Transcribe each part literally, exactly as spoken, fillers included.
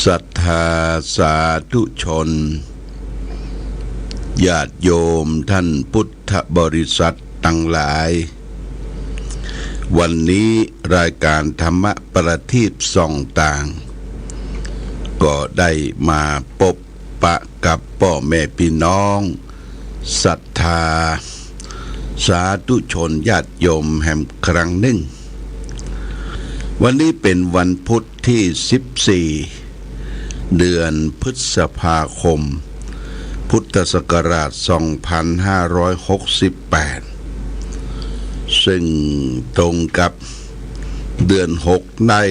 ศรัทธาสาธุชน ญาติโยมท่านพุทธบริษัทตังหลาย วันนี้รายก๋านธรรมประทีปส่องต่าง ก็ได้มาปบปะกับป้อแม่ปี้น้อง ศรัทธาสาธุชนญาติโยมแหมครั้งนึ่ง วันนี้เป๋นวันพุธตี้สิบสี่ เดือนพฤษภาคม พุทธศักราชสองพันห้าร้อยหกสิบแปด ซึ่งตรงกับเดือนหกใต้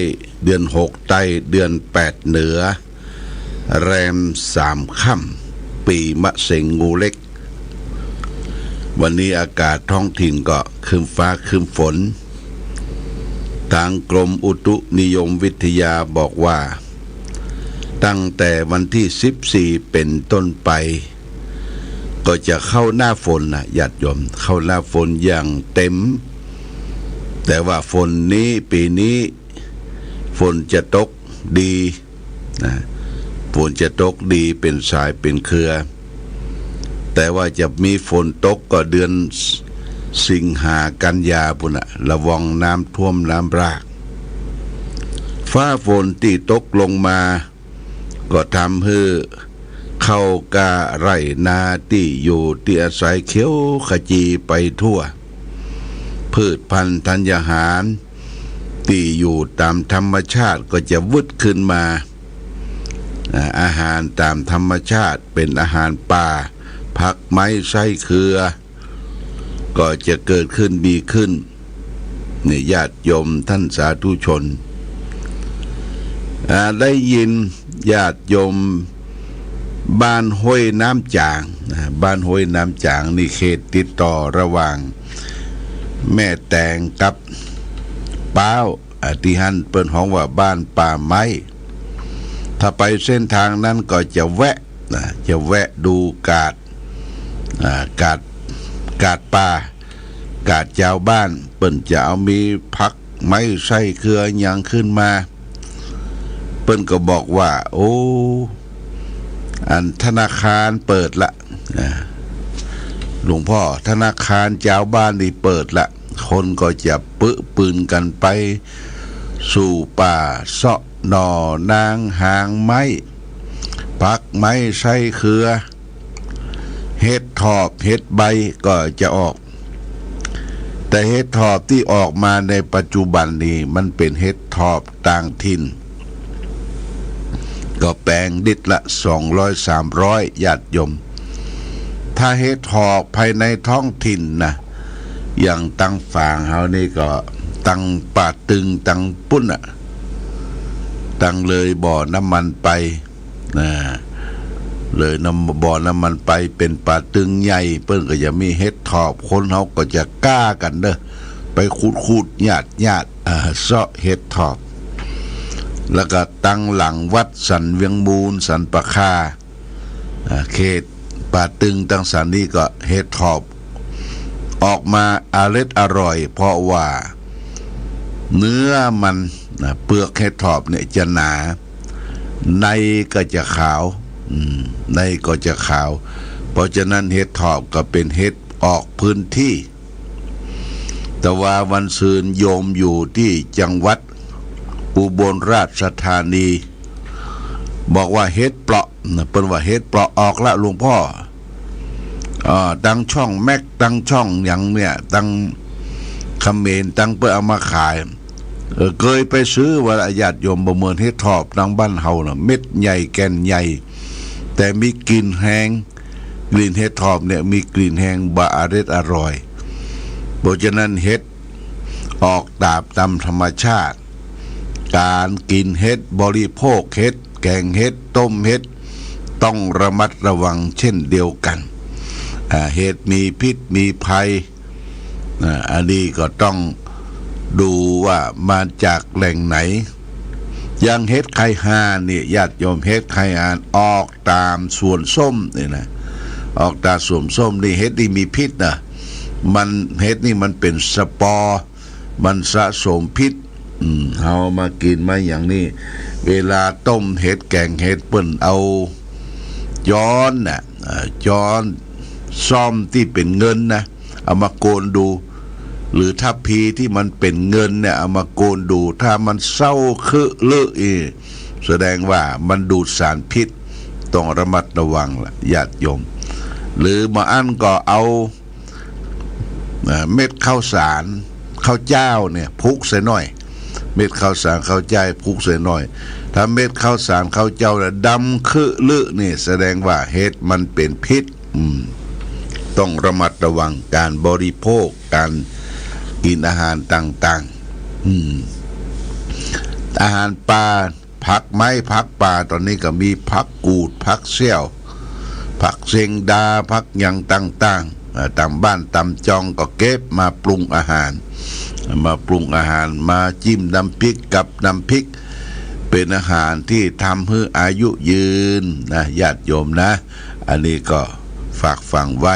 เดือนหกใต้ เดือนแปดเหนือ แรมสามค่ำ ปีมะเสงงูเล็ก วันนี้อากาศท้องถิ่นก็ครึ้มฟ้าครึ้มฝน ตางกรมอุตุนิยมวิทยาบอกว่า ตั้งแต่วันตี้สิบสี่เป๋นต้นไป ก็จะเข้าหน้าฝนนะญาติโยม เข้าหน้าฝนอย่างเต็ม แต่ว่าฝนนี้ ปี๋นี้ ฝนจะตกดี นะ ฝนจะตกดีเป๋นสายเป๋นเครือ แต่ว่าจะมีฝนตกก็เดือนสิงหากันยาปู้นนะ ระวังน้ำท่วมน้ำราก ฟ้าฝนตี้ตกลงมา ก็ทำหื้อข้าวกล้าไร่นาตี้อยู่ตี้อาศัยเขียวขจีไปทั่ว พืชพันธุ์ธัญญาหารตี้อยู่ต๋ามธรรมชาติก็จะวึดขึ้นมา อ่า อาหารต๋ามธรรมชาติเป๋นอาหารป่า ผักไม้ไส้เครือ ก็จะเกิดขึ้นมีขึ้น นี่ญาติโยมท่านสาธุชน อ่า ได้ยินญาติโยมบ้านห้วยน้ำจาง นะ บ้านห้วยน้ำจางนี่เขตติดต่อระหว่างแม่แตงกับป๊าว อ่า ตี้หั้นเปิ้นฮ้องว่าบ้านป่าไม้ ถ้าไปเส้นทางนั้นก็จะแวะ นะ จะแวะดูกาด อ่า กาด กาดป่า กาดจาวบ้าน เปิ้นจะเอามีผักไม้ไส้เครือหยังขึ้นมา เปิ้นก็บอกว่า โอ้ อันธนาคารเปิดละ นะ หลวงพ่อ ธนาคารจาวบ้านนี่เปิดละ คนก็จะปึปืนกั๋นไปสู่ป่าเซาะหน่อนางหางไม้ ผักไม้ไส้เครือ เห็ดถอบเห็ดใบก็จะออก แต่เห็ดถอบตี้ออกมาในปัจจุบันนี้มันเป๋นเห็ดถอบต่างถิ่น ก็แปงลิตรละสองร้อยสามร้อย ญาติโยม ถ้าเห็ดถอบภายในท้องถิ่นนะ อย่างตังฝางเฮานี่ก็ตังป่าตึงตังปู้นน่ะ ตังเลยบ่อน้ำมันไป นะ เลยน้ำ บ่อน้ำมันไปเป๋นป่าตึงใหญ่ เปิ้นก็จะมีเห็ดถอบ คนเฮาก็จะก้ากั๋นเน่อ ไปขุดๆ หยาดๆ อ่า เซาะเห็ดถอบ แล้วก็ตังหลังวัดสันเวียงมูล สันป่าค่า อ่า เขตป่าตึงตังสันนี่ก็เห็ดถอบออกมาอร็ดอร่อย เพราะว่าเนื้อมัน นะ เปลือกเห็ดถอบเนี่ยจะหนา ในก็จะขาว อืม ในก็จะขาว เพราะฉะนั้นเห็ดถอบก็เป๋นเห็ดออกพื้นที่ แต่ว่าวันซืนโยมอยู่ตี้จังหวัดอุบลราชธานี บอกว่าเห็ดเปราะนะ เปิ้นว่าเห็ดเปราะออกละหลวงพ่อ อ่า ตังช่องแม็ก ตังช่องหยังเนี่ย ตังเขมร ตังเปิ้นเอามาขาย เออ เกยไปซื้อว่าญาติโยม บ่เหมือนเห็ดถอบตังบ้านเฮาน่ะ เม็ดใหญ่แก่นใหญ่ แต่มีกลิ่นแฮง กลิ่นเห็ดถอบเนี่ยมีกลิ่นแฮง บ่อร็ดอร่อย เพราะฉะนั้นเห็ดออกต๋ามต๋ามธรรมชาติ ก๋านกิ๋นเห็ด บริโภคเห็ด แก๋งเห็ด ต้มเห็ด ต้องระมัดระวังเช่นเดียวกั๋น อ่า เห็ดมีพิษมีภัย อ่า อันนี้ก็ต้องดูว่ามาจากแหล่งไหน อย่างเห็ดไข่ห่านนี่ ญาติโยม เห็ดไข่ห่านออกต๋ามสวนส้มนี่นะ ออกต๋ามสวนส้มนี่ เห็ดนี่มีพิษนะ มัน เห็ดนี่มันเป๋นสปอร์ มันสะสมพิษ อืม เฮามากิ๋นมาอย่างนี้ เวลาต้มเห็ดแก๋งเห็ดเปิ้นเอาจ๊อนน่ะ เอ่อ จ๊อนส้อมตี้เป๋นเงินนะ เอามาโกนดู หรือทัพพีตี้มันเป๋นเงินเนี่ย เอามาโกนดู ถ้ามันเศร้าเคิะเลิอะอี้ แสดงว่ามันดูดสารพิษ ต้องระมัดระวังละญาติโยม หรือบ่อั้นก็เอา เอ่อ เม็ดข้าวสาร ข้าวเจ้าเนี่ย ผุกใส่หน่อย เม็ดข้าวสารข้าวเจ้าผุกใส่หน่อย ถ้าเม็ดข้าวสารข้าวเจ้าน่ะดำเคิะเลิอะนี่ แสดงว่าเห็ดมันเป๋นพิษ อืม ต้องระมัดระวังก๋านบริโภค ก๋านกิ๋นอาหารต่างๆ อืม อาหารป่า ผักไม้ผักป่า ต๋อนนี้ก็มีผักกูด ผักเสี้ยว ผักเสียงดา ผักหยังต่างๆ เอ่อ ต๋ามบ้านต๋ามจองก็เก็บมาปรุงอาหาร มาปรุงอาหาร มาจิ้มน้ำพริกกับน้ำพริก เป๋นอาหารตี้ทำหื้ออายุยืนนะ ญาติโยมนะ อันนี้ก็ฝากฝังไว้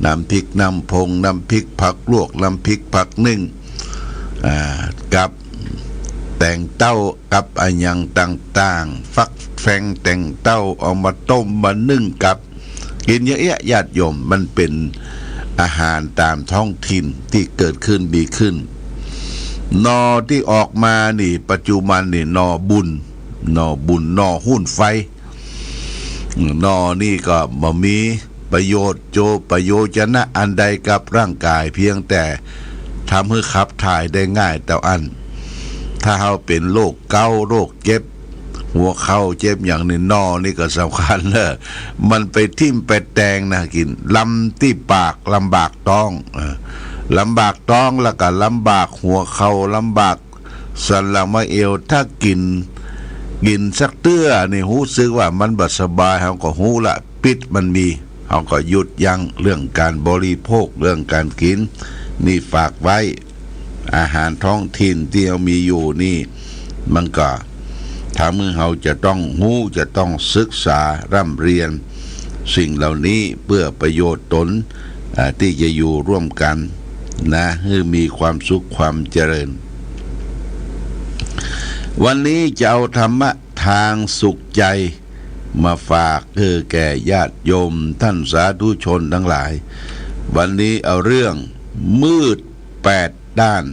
น้ำพริกน้ำพง น้ำพริกผักลวก น้ำพริกผักนึ่ง อ่า กับแตงเต้า กับอะหยังต่างๆ ฟักแฟงแตงเต้า เอามาต้มมานึ่งกับ กิ๋นเยอะแยะญาติโยม มันเป๋นอาหารต๋ามท้องถิ่นตี้เกิดขึ้นมีขึ้น หน่อตี้ออกมานี่ ปัจจุบันนี่ หน่อบุญ หน่อบุญ หน่อฮู้นไฟ หน่อนี่ก็บ่มีประโยชน์โจ ประโยชนะอันใดกับร่างก๋าย เพียงแต่ทำหื้อขับถ่ายได้ง่ายเต้าอั้น ถ้าเฮาเป๋นโรคเก๋า โรคเจ็บหัวเข่า เจ็บหยังนี่ หน่อนี่ก็สำคัญเนอะ มันไปทิ่มไปแตงนะ กิ๋นลำตี้ปาก ลำบากต๊อง เออ ลำบากต๊อง แล้วก็ลำบากหัวเข่า ลำบาก สันหลังมาเอว ถ้ากิ๋น กิ๋นสักเตื้อนี่ ฮู้สึกว่ามันบ่สบาย เฮาก็ฮู้ละ พิษมันมี เฮาก็หยุดยั้งเรื่องก๋านบริโภค เรื่องก๋านกิ๋น นี่ฝากไว้ อาหารท้องถิ่นตี้เฮามีอยู่นี่ มันก็ ทำหื้อเฮาจะต้องฮู้ จะต้องศึกษาร่ำเรียนสิ่งเหล่านี้เปื้อประโยชน์ต๋น อ่า ตี้จะอยู่ร่วมกั๋นนะ หื้อมีความสุขความเจริญ วันนี้จะเอาธรรมะทางสุขใจมาฝากหื้อแก่ญาติโยมต้านสาธุชนตังหลาย วันนี้เอาเรื่องมืด แปดด้าน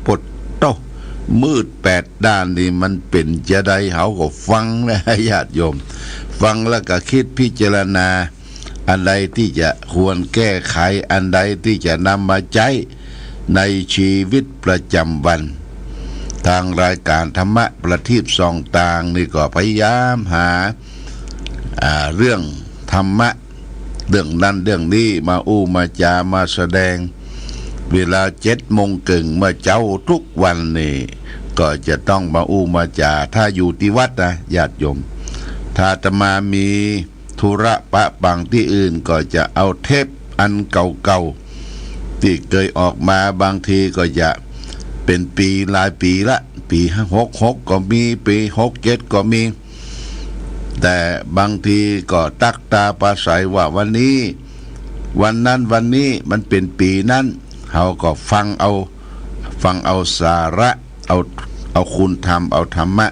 ปดโต้ มืดแปดด้านนี่มันเป๋นจาใด เฮาก็ฟังนะญาติโยม ฟังแล้วก็กึ๊ดพิจารณา อันใดตี้จะควรแก้ไข อันใดตี้จะนำมาใจ๊ในชีวิตประจ๋ำวัน ตางรายก๋านธรรมะประทีปส่องตางนี่ก็พยายามหา อ่า เรื่องธรรมะ เรื่องนั้นเรื่องนี้มาอู้มาจ๋ามาแสดง เวลาเจ็ดโมงเกิ่งเมื่อเจ๊าทุกวันนี่ ก็จะต้องมาอู้มาจ๋า ถ้าอยู่ตี้วัดนะญาติโยม ถ้าอาตมามีธุระปะปังตี้อื่นก็จะเอาเทปอันเก่าๆ ตี้เกยออกมา บางทีก็จะเป๋นปี๋ หลายปี๋ละ ปี๋หกหกก็มี ปี๋หกเจ็ดก็มี แต่บางทีก็ตั๊กตาปราศรัยว่าวันนี้ วันนั้นวันนี้มันเป๋นปี๋นั้น เฮาก็ฟังเอา ฟังเอาสาระ เอา เอาคุณธรรม เอาธรรมะ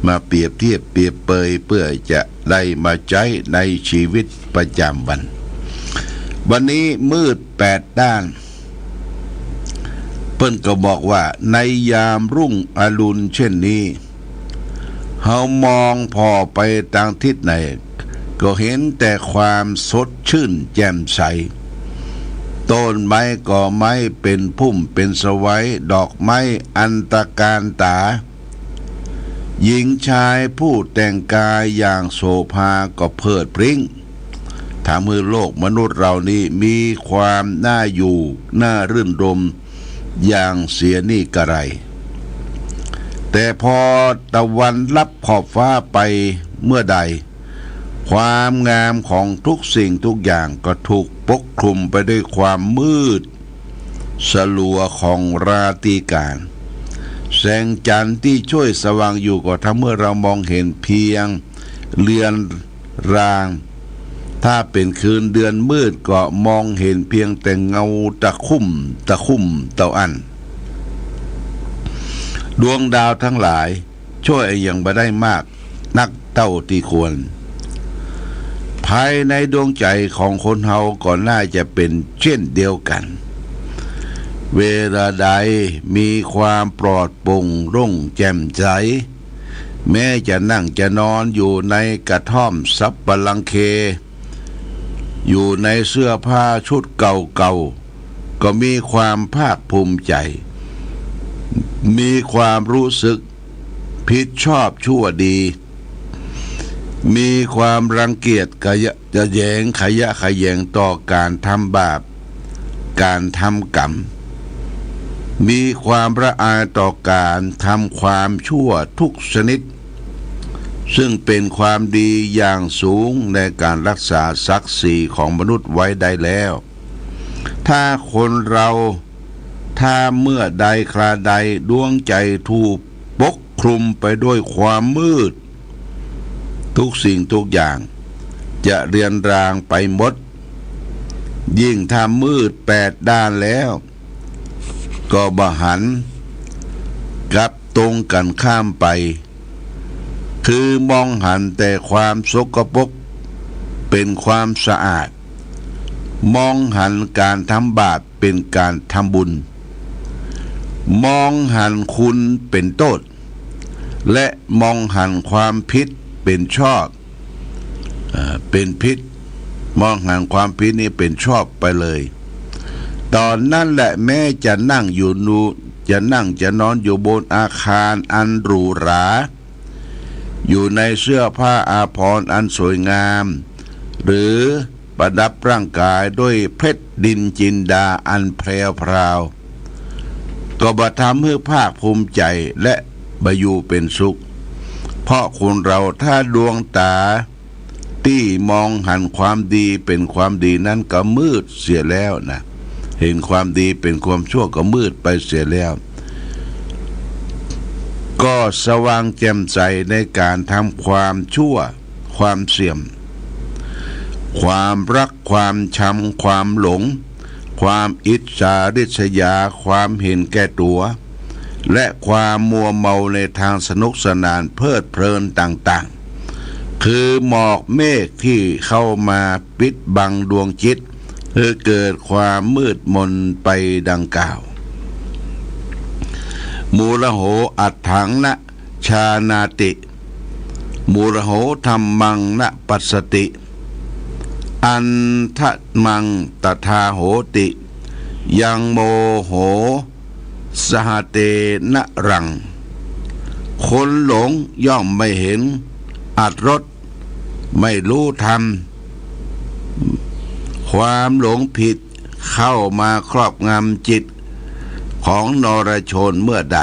มาเปรียบเทียบเปรียบเปย เปื้อจะได้มาใจ๊ในชีวิตประจ๋ำวัน วันนี้มืดแปดด้าน เปิ้นก็บอกว่าในยามรุ่งอรุณเช่นนี้ เฮามองผ่อไปตางทิศไหน ก็เห็นแต่ความสดชื่นแจ่มใส ต้นไม้กอไม้เป๋นพุ่มเป๋นสวัย ดอกไม้อันตระกาญต๋า หญิงชายผู้แต่งกายอย่างโสภาก็เพลิดเพลิ้ง ทำหื้อโลกมนุษย์เรานี้มีความน่าอยู่ น่ารื่นรมย์อย่างเสียนี่กระไร แต่พอตะวันลับขอบฟ้าไปเมื่อใด ความงามของทุกสิ่งทุกอย่างก็ถูกปกคลุมไปด้วยความมืดสลัวของราตรีก๋าน แสงจันทร์ตี้จ้วยสว่างอยู่ก็ทำหื้อเฮามองเห็นเพียงเรือนร่าง ถ้าเป๋นคืนเดือนมืดก็มองเห็นเพียงแต่เงาตะคุ่มตะคุ่มเต้าอั้น ดวงดาวทั้งหลาย ช่วยยังบ่ได้มากนักเต้าตี้ควร ภายในดวงใจ๋ของคนเฮาก็น่าจะเป๋นเจ้นเดียวกั๋น เวลาใดมีความปลอดโปร่งโล่งแจ่มใส แม้จะนั่งจะนอนอยู่ในกระท่อมสัปปะรังเค อยู่ในเสื้อผ้าชุดเก่าๆ ก็มีความภาคภูมิใจ๋ มีความรู้สึกผิดชอบชั่วดี มีความรังเกียจขยะแขยง ขยะแขยงต่อก๋านทำบาป ก๋านทำกรรม มีความละอายต่อก๋านทำความชั่วทุกชนิด ซึ่งเป๋นความดีอย่างสูงในก๋านรักษาศักดิ์ศรีของมนุษย์ไว้ได้แล้ว ถ้าคนเรา ถ้าเมื่อใดคราใดดวงใจ๋ถูกปกคลุมไปด้วยความมืด ทุกสิ่งทุกอย่างจะเรือนรางไปหมด ยิ่งถ้ามืดแปดด้านแล้ว ก็บ่หัน กลับตรงกั๋นข้ามไป คือมองหันแต่ความสกปรกเป๋นความสะอาด มองหันก๋านทำบาปเป๋นก๋านทำบุญ มองหันคุณเป๋นโต้ษ และมองหันความผิดเป๋นชอบ เอ่อ เป๋นผิด มองหันความผิดนี้เป๋นชอบไปเลย ต๋อนนั้นแหละแม้จะนั่งอยู่นู จะนั่งจะนอนอยู่บนอาคารอันหรูหรา อยู่ในเสื้อผ้าอาภรณ์อันสวยงาม หรือประดับร่างกายด้วยเพชรนิลจินดาอันแพรวพราว ก็บ่ทำหื้อภาคภูมิใจ๋และบ่อยู่เป๋นสุข เพราะคนเราถ้าดวงต๋าตี้มองหันความดีเป๋นความดีนั้นก็มืดเสียแล้วนะ หันความดีเป๋นความชั่วก็มืดไปเสียแล้ว ก็สว่างแจ่มใสในก๋านทำความชั่ว ความเสียม ความรัก ความชัง ความหลง ความอิจฉาริษยา ความเห็นแก่ตั๋ว และความมัวเมาในทางสนุกสนานเพลิดเพลินต่างๆ คือหมอกเมฆที่เข้ามาปิดบังดวงจิต หื้อเกิดความมืดมนไปดังกล่าว มูลโห อัตถัง นะ จานาติ มูลโห ธัมมัง นะ ปัสสติ อันธมัง ตถา โหติ ยัง โมโห สหะเตนะรัง คนหลงย่อมไม่เห็นอรรถรส ไม่รู้ธรรม ความหลงผิดเข้ามาครอบงำจิตของนรชนเมื่อใด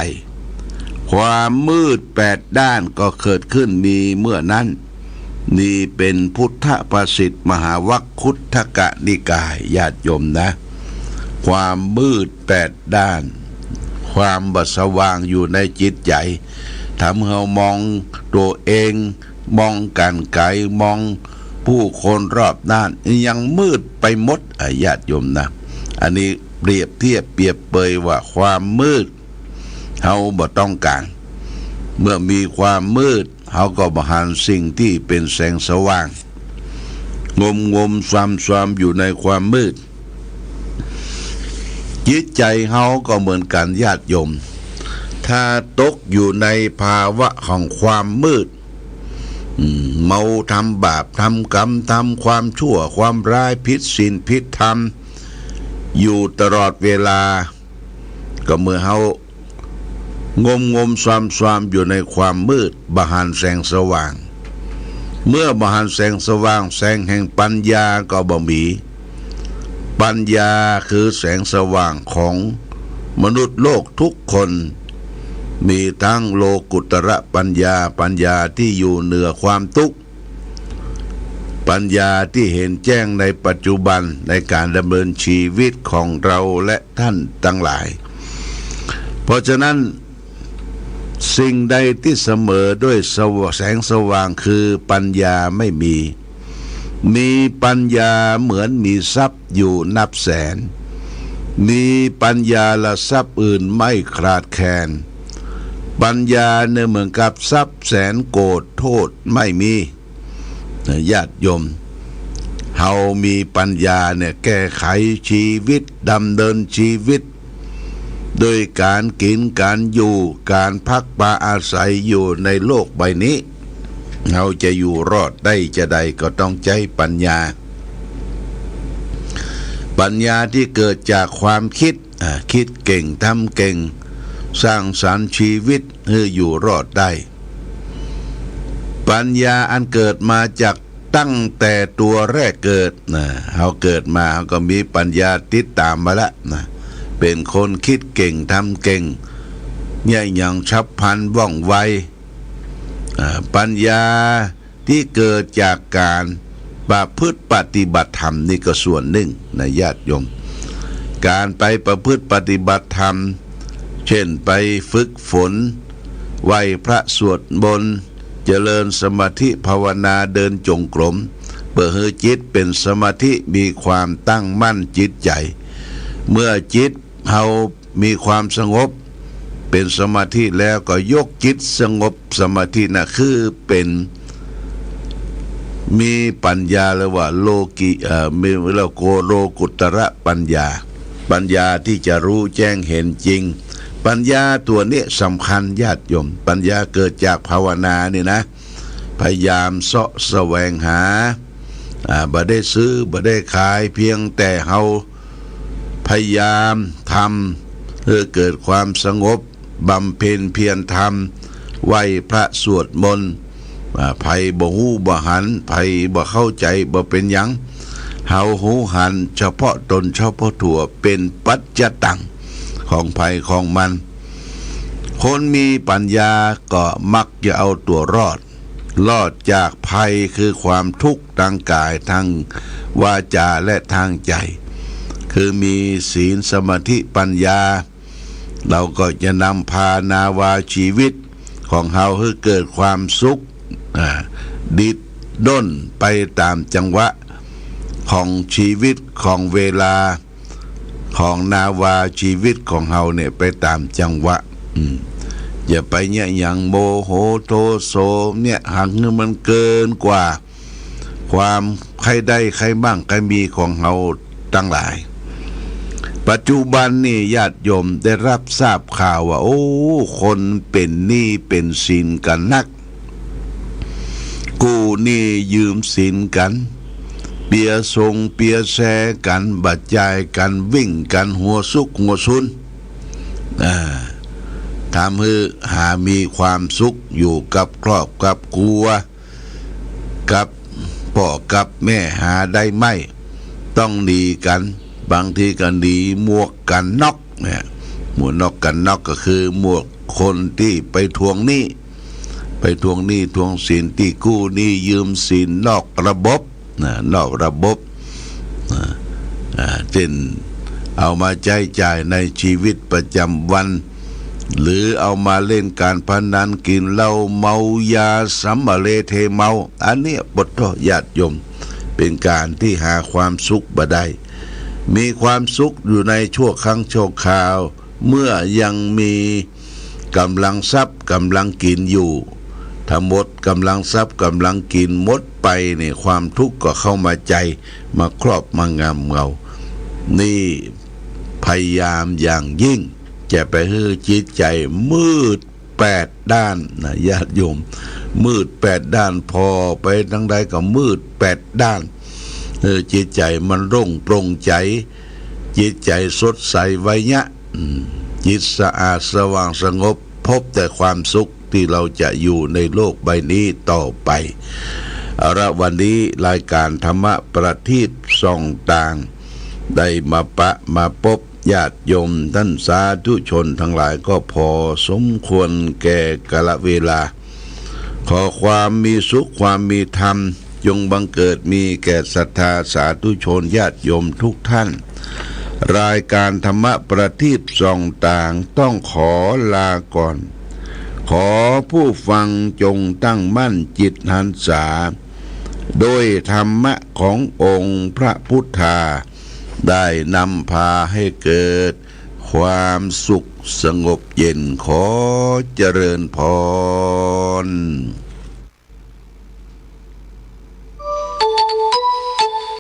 ความมืดแปดด้านก็เกิดขึ้นมีเมื่อนั้น นี่เป๋นพุทธภาษิตมหาวักคุตถกนิกาย ญาติโยมนะ ความมืดแปดด้าน ความบ่สว่างอยู่ในจิตใจ๋ ทำหื้อเฮามองตั๋วเอง มองก๋านไก๋ มองผู้คนรอบด้าน ยังมืดไปหมด อ่ะ ญาติโยมนะ อันนี้เปรียบเทียบเปรียบเปยว่าความมืด เฮาบ่ต้องก๋าน เมื่อมีความมืด เฮาก็บ่หันสิ่งตี้เป๋นแสงสว่าง งมงมซวมซวมอยู่ในความมืด จิตใจ๋เฮาก็เหมือนกั๋น ญาติโยม ถ้าตกอยู่ในภาวะของความมืด อืม เมาทำบาปทำกรรม ทำความชั่วความร้าย ผิดศีลผิดธรรม อยู่ตลอดเวลา ก็เมื่อเฮางมงมซวมซวมอยู่ในความมืด บ่หันแสงสว่าง เมื่อบ่หันแสงสว่าง แสงแห่งปัญญาก็บ่มี ปัญญาคือแสงสว่างของมนุษย์โลกทุกคน มีทั้งโลกุตระปัญญา ปัญญาที่อยู่เหนือความทุกข์ ปัญญาที่เห็นแจ้งในปัจจุบันในก๋านดำเนินชีวิตของเราและท่านตังหลาย เพราะฉะนั้น สิ่งใดที่เสมอด้วยสว- แสงสว่างคือปัญญาไม่มี มีปัญญาเหมือนมีทรัพย์อยู่นับแสน มีปัญญาและทรัพย์อื่นไม่ขาดแคลน ปัญญาเนี่ยเหมือนกับทรัพย์แสนโกดโทษไม่มี นะ ญาติโยม เฮามีปัญญาเนี่ยแก้ไขชีวิต ดำเนินชีวิต โดยก๋านกิ๋นก๋านอยู่ ก๋านพักปาอาศัยอยู่ในโลกใบนี้ เฮาจะอยู่รอดได้จาใดก็ต้องใจ๊ปัญญา ปัญญาตี้เกิดจากความกึ๊ด อ่า กึ๊ดเก่ง ทำเก่ง สร้างสรรค์ชีวิตหื้ออยู่รอดได้ ปัญญาอันเกิดมาจากตั้งแต่ตั๋วแรกเกิด นะ เฮาเกิดมาเฮาก็มีปัญญาติดต๋ามมาละ นะ เป๋นคนกึ๊ดเก่ง ทำเก่ง เยียะหยังฉับพลันว่องไว อ่า ปัญญาตี้เกิดจากก๋านประพฤติปฏิบัติธรรมนี่ก็ส่วนนึ่งนะญาติโยม ก๋านไปประพฤติปฏิบัติธรรม เจ้นไปฝึกฝน ไหว้พระสวดมนต์ เจริญสมาธิภาวนา เดินจงกรม เปื้อหื้อจิตเป๋นสมาธิ มีความตั้งมั่นจิตใจ๋ เมื่อจิต เฮามีความสงบ เป๋นสมาธิแล้วก็ยกจิตสงบสมาธินะ คือเป๋น มีปัญญาเรียกว่าโลกิ เอ่อ มี เรียกว่าโลกุตระปัญญา ปัญญาตี้จะฮู้แจ้งเห็นจริง ปัญญาตั๋วนี้สำคัญญาติโยม ปัญญาเกิดจากภาวนานี่นะ พยายามเซาะแสวงหา อ่า บ่ได้ซื้อ บ่ได้ขาย เพียงแต่เฮาพยายามทำหื้อเกิดความสงบ บำเพ็ญเพียรทำ ไหว้พระสวดมนต์ อ่า ใผบ่ฮู้บ่หัน ใผบ่เข้าใจ๋ บ่เป๋นหยัง เฮาฮู้หันเฉพาะต๋นเฉพาะตั๋ว เป๋นปัจจตัง ของใผของมัน คนมีปัญญาก็มักจะเอาตั๋วรอด รอดจากภัยคือความทุกข์ตางก๋าย ตางวาจา และตางใจ๋ คือมีศีล สมาธิ ปัญญา เฮาก็จะนำพานาวาชีวิตของเฮาหื้อเกิดความสุข อ่า ดิ้นด้นไปต๋ามจังหวะของชีวิต ของเวลา ของนาวาชีวิตของเฮาเนี่ยไปต๋ามจังหวะ อืม อย่าไปเยียะหยังโมโหโทโส เยียะหยังหื้อมันเกินกว่าความใค่ได้ใค่มั่งใค่มีของเฮาตังหลาย ปัจจุบันนี่ญาติโยมได้ฮับทราบข่าวว่า โอ้ คนเป๋นหนี้เป๋นสินกั๋นนัก กู้หนี้ยืมสินกั๋น เปียส่งเปียแซกั๋น บ่จ่ายกั๋น วิ่งกั๋นหัวซุกหัวซุน อ่า ทำหื้อหามีความสุขอยู่กับครอบกับครัว กับป้อกับแม่หาได้ไม่ ต้องหนีกั๋น บางทีก็หนีหมวกกั๋นน็อกเนี่ย หมวกน็อกกั๋นน็อกก็คือหมวกคนตี้ไปทวงหนี้ ไปทวงหนี้ทวงสิน ตี้กู้หนี้ยืมสินนอกระบบนะ นอกระบบนะ อ่า เจ้นเอามาใจ๊จ่ายในชีวิตประจ๋ำวัน หรือเอามาเล่นก๋านพนัน กิ๋นเหล้าเมายา สัมมะเลเทเมา อันเนี้ย โผฏฐัพพะญาติโยม เป๋นก๋านตี้หาความสุขบ่ได้ มีความสุขอยู่ในชั่วครั้งชั่วคราว เมื่อยังมีก๋ำลังทรัพย์ก๋ำลังกิ๋นอยู่ ถ้าหมดก๋ำลังทรัพย์ก๋ำลังกิ๋นหมดไปเนี่ย ความทุกข์ก็เข้ามาใจ๋ มาครอบมางำเฮา นี่พยายามอย่างยิ่ง จะไปหื้อจิตใจ๋มืดแปดด้านนะญาติโยม มืดแปดด้าน ผ่อไปตางใดก็มืดแปดด้าน เออ จิตใจ๋มันโล่งโปร่งใจ๋ จิตใจ๋สดใสไวเยียะ อืม จิตสะอาดสว่างสงบ พบแต่ความสุขตี้เฮาจะอยู่ในโลกใบนี้ต่อไป เอาละ วันนี้รายการธรรมะประทีปส่องตาง ได้มาปะมาปบญาติโยมต้านสาธุชนตังหลายก็พอสมควรแก่กาลเวลา ขอความมีสุขความมีธรรมจงบังเกิดมีแก่ศรัทธาสาธุชนญาติโยมทุกท่าน รายการธรรมะประทีปส่องตางต้องขอลาก่อน ขอผู้ฟังจงตั้งมั่นจิตหันษา ด้วยธรรมะขององค์พระพุทธา ได้นำพาให้เกิดความสุข สงบเย็น ขอเจริญพร